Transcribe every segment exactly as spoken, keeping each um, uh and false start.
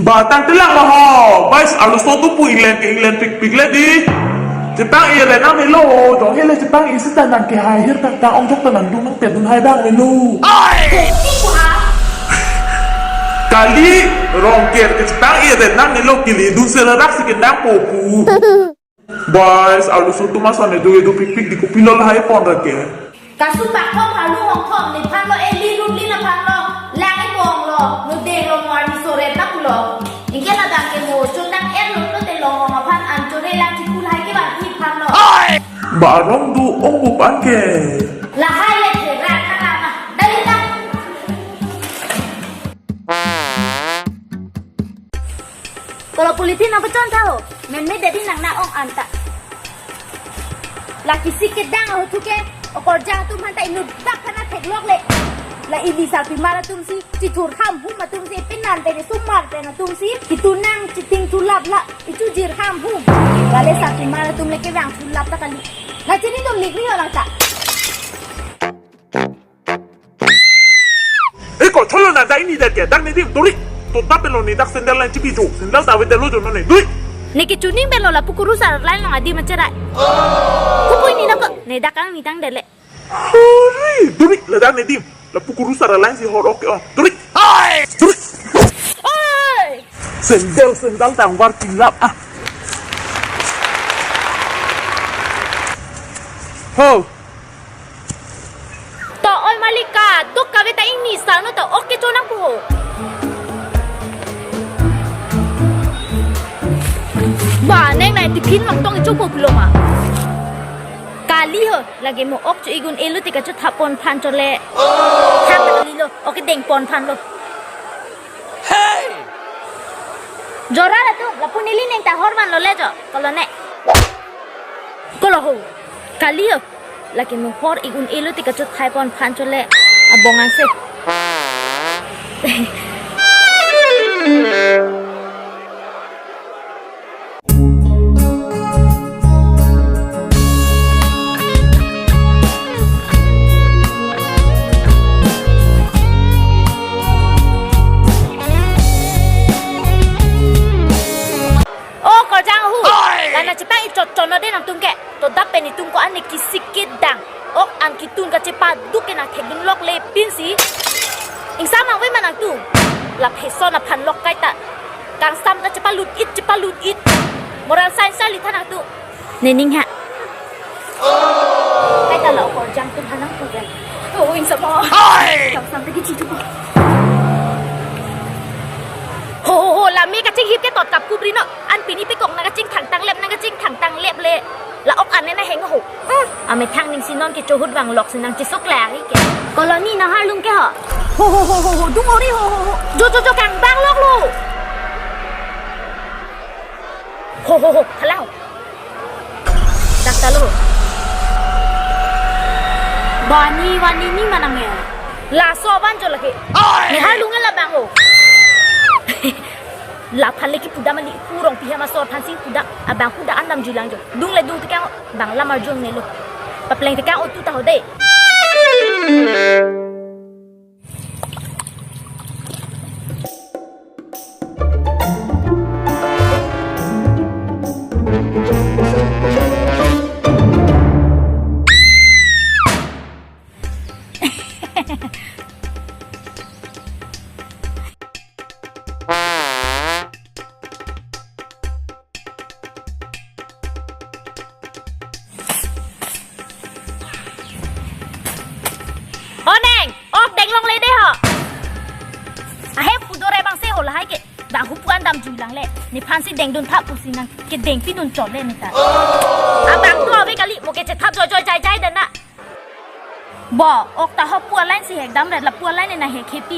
Ba tangtelang ma ho, bais arloso atum pu inglen ke inglen pikpik le di. Chepang-i re nangnelo, jong hele chepang-i sita nang kehai ahir tangtang ong jok ta nangdun nangpedun hai bang menu. Kali Rongker ke chepang-i re nangnelo, kili dun serarak si ke nangpo pu. Bais arloso atum ason edu edu pikpik di kopilo lahai pon ra ke. Kasu pakthom halu hongthom nephan lo, eli rut li naphan lo, lang epong lo, no deng lo, mo arni soret na pulo. Ingke ladak ke mo chotang er lo, no te long hong aphan an chore lang chikul hai ke bang iphan lo. Ba arong do ong bup an ke. Lahai le therak na lama. Dali ta. Kolo polythene nangpachon tha ho. Menme dedi nang na ong anta. La kisik kedang ahut thu ke, okorjang atum aphan ta inut dak kana theklok le. La ili sarpimar atum si, chithur ham hum atum si, pinan pen sumar pen atum si, kitu nang chiting thulap la, ichu jir ham hum. Lale sarpimar atum le kevang thulap ta kali. La chini dom lik ni orang ta. Eh, ko cholo na dai ni dak ke, dak ni dim, duri. To ta pelo ni dak sandal lang chipi jo, sandal ta avedetlo jo no ne, duri. Ne ke chuning pelo lapu kurusar lang adim acherai. Kupui ni nako, ne dak ang ni tangdet le. Duri, duri, la dak ni dim, lapu kurusar lang si hor ok ke on, duri. Duri. Oi! Sandal, sandal tangvar kilap ah. Ho. To oi malika, duk kave ta ingni sano to ok ke chonang pu ho. Ba, neng nai tiffin mang tong icho po pulo ma. Kali ho, lage mo ok cho igun elo te kachot thap pon phan chole. Thap ta kali lo, ok deng pon phan lo. Hey! Jora la tu, lapu neli neng ta hor van lo le jo, kolo ne. Kolo ho, kali ho, lake mo hor igun elo te kachot thai pon phan chole, abong angse. O korjang hu. Oi! Lana chepang-i chot chot no de nangtum ke. To dap pen itum ko-an ne kisik kedang. Ok an kitun kachepaduk ke nangthekdun lok le pinsi. Ingsam angve ma nangtum. La pheson aphan lok kaita. Kangsam kachepalut it, chepalut it. Moral science charli tha nangtum. Nening ha. Kaita la o korjang atum aphan nangpu ven. O ingsam o. Oi! Kangsam ta kichi tu. Ho, ho, ho, la me kachinghip ke tot kap kubri no. An pini pekok nangkachingthang tanglep, nangkachingthang tanglep le. La ok an ne naheng ho. Hmm, amethang ning si non ke chohut vanglok si nangchisuk lari ke. Colony nang harlung ke ho. Ho, ho, ho, ho, ho, dung ori ho, ho, ho. Jo, jo, jo, kang bang lok lo. Ho, ho, ho, thalang ho. Dak ta lo. Bani, bani ni manang ya. Laso aban jo lake. Oi! Ne harlung la bang ho. Laphan le kipudam ali kurong piha masor phan si pudam abang pudam an damjuilang jo. Dung le dung tekang bang lamar jong ne lo. Papleng tekang otu ta ho de. O neng, ok deng longle de ho. Ahe pudore bang se ho lahai ke. Bang hupu an damjuilang le. Nephan si dengdun tha pusi nang kedeng pidun chot le neta. Abang tu ave kali mo kechethap joijoi jaijai dana. Bo, ok ta ho pu a-line si hekdam ret, lapu a-line na hek hepi.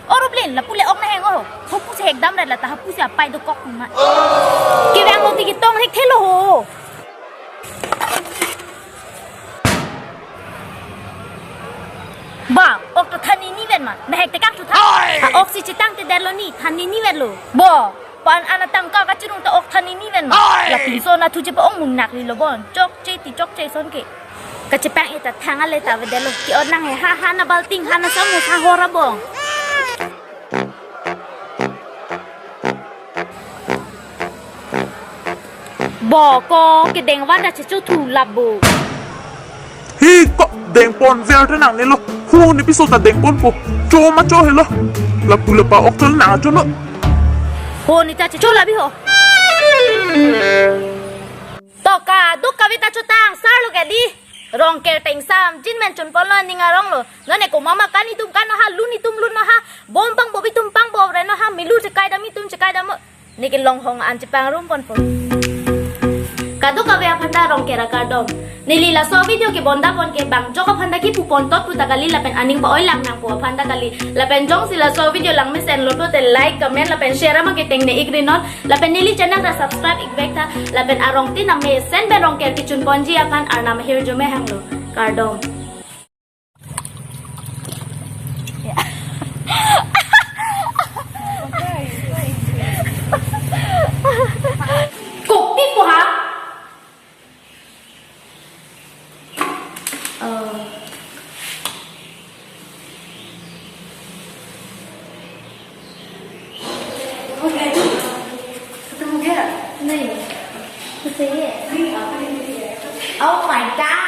O Rublin, lapu le ok naheng o. Ho pu si hekdam ret la ta ho pu si apai dokok ma. Kevang lo ti ketong hek thelo ho. Ba, ok ta than ni ni ven ma. Nahek tekang chu tha. Oi! Ha ok si chetangtedetlo ni, than ni ni ven lo. Bo, pan an atangka kachirung ta ok than ni ni ven ma. Oi! La pinso na thu chepa-ong mung nak li lo bon. Chokche ti chokche ason ke. Kachepang-i ta thang ale ta avedetlo. Ke-ot nang he ha ha na balting ha na samosa hor abong. Bo ko kedeng van ta chechothu lap bo. Hi ko dengpon ver te nangne lo. Ho ne piso ta dengponpo. Cho ma cho helo. Lapu lapa ok chol nang cho lo. Ho ne ta checho lap bi ho. To kadokave ta chotang sar lo ke di. Rongker tengsam jinmen chunpon lo, ning arong lo. Non ne komat ma kan itum kan ha, lun itum lun ha. Bom pangbo bi itum pangbo, reno ha, melu chekai dam itum chekai dam. Ne kelong hong an chepangrum ponpo. Kadokave aphan ta Rongker akardom. Neli laso video kebonda pon ke bang jok aphan ta kipu pon tot pu ta kali lapen aning pa-oi lang nangpo aphan ta kali. Lapen jongsi laso video lang mesen lo pulote like, comment lapen share ama keteng ne ikri non. Lapen neli channel ta subscribe ik vek tha. Lapen arong tin amesen pen Rongker kechun ponji aphan Arnam ahirjume hanglo. Kardom. Kopi po ha? Oh. हो गया? खत्म हो गया? नहीं। कुछ चाहिए? नहीं, आपको नहीं चाहिए। Oh my God!